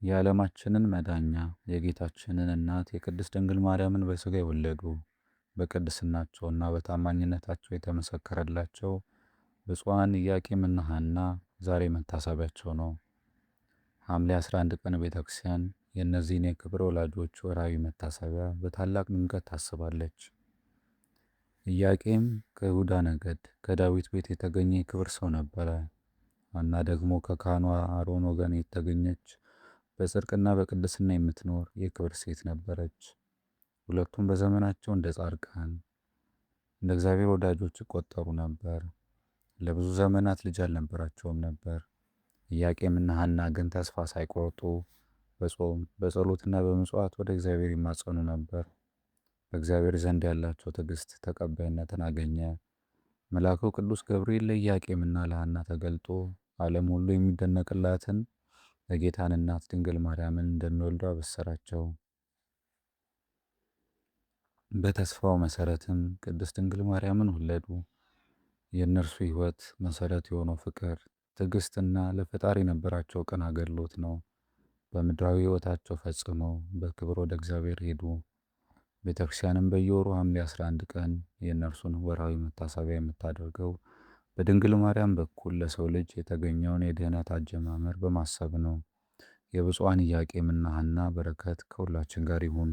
የዓለማችንን መዳኛ የጌታችንን እናት የቅድስት ድንግል ማርያምን በሥጋ የወለዱ፣ በቅድስናቸውና በታማኝነታቸው የተመሰከረላቸው ብፁዓን ኢያቄምና ሐና ዛሬ መታሰቢያቸው ነው። ሐምሌ 11 ቀን ቤተክርስቲያን የእነዚህን የክብር ወላጆች ወርሃዊ መታሰቢያ በታላቅ ድምቀት ታስባለች። ኢያቄም ከይሁዳ ነገድ ከዳዊት ቤት የተገኘ የክብር ሰው ነበረ። ሐና ደግሞ ከካህኑ አሮን ወገን የተገኘች፣ በጽድቅና በቅድስና የምትኖር የክብር ሴት ነበረች። ሁለቱም በዘመናቸው እንደ ጻድቃን፣ እንደ እግዚአብሔር ወዳጆች ይቆጠሩ ነበር። ለብዙ ዘመናት ልጅ አልነበራቸውም ነበር። ኢያቄምና ሐና ግን ተስፋ ሳይቆርጡ በጾም፣ በጸሎትና በምጽዋት ወደ እግዚአብሔር ይማጸኑ ነበር። በእግዚአብሔር ዘንድ ያላቸው ትዕግስት ተቀባይነትን አገኘ። መልአኩ ቅዱስ ገብርኤል ለኢያቄምና ለሐና ተገልጦ ዓለም ሁሉ የሚደነቅላትን የጌታን እናት ድንግል ማርያምን እንደሚወልዱ አበሰራቸው። በተስፋው መሰረትም ቅድስት ድንግል ማርያምን ወለዱ። የእነርሱ ሕይወት መሰረት የሆነው ፍቅር፣ ትዕግስትና ለፈጣሪ የነበራቸው ቅን አገልግሎት ነው። በምድራዊ ሕይወታቸው ፈጽመው በክብር ወደ እግዚአብሔር ሄዱ። ቤተክርስቲያንም በየወሩ ሐምሌ 11 ቀን የእነርሱን ወርሃዊ መታሰቢያ የምታደርገው በድንግል ማርያም በኩል ለሰው ልጅ የተገኘውን የድኅነት አጀማመር በማሰብ ነው። የብፁዓን ኢያቄምና ሐና በረከት ከሁላችን ጋር ይሁን።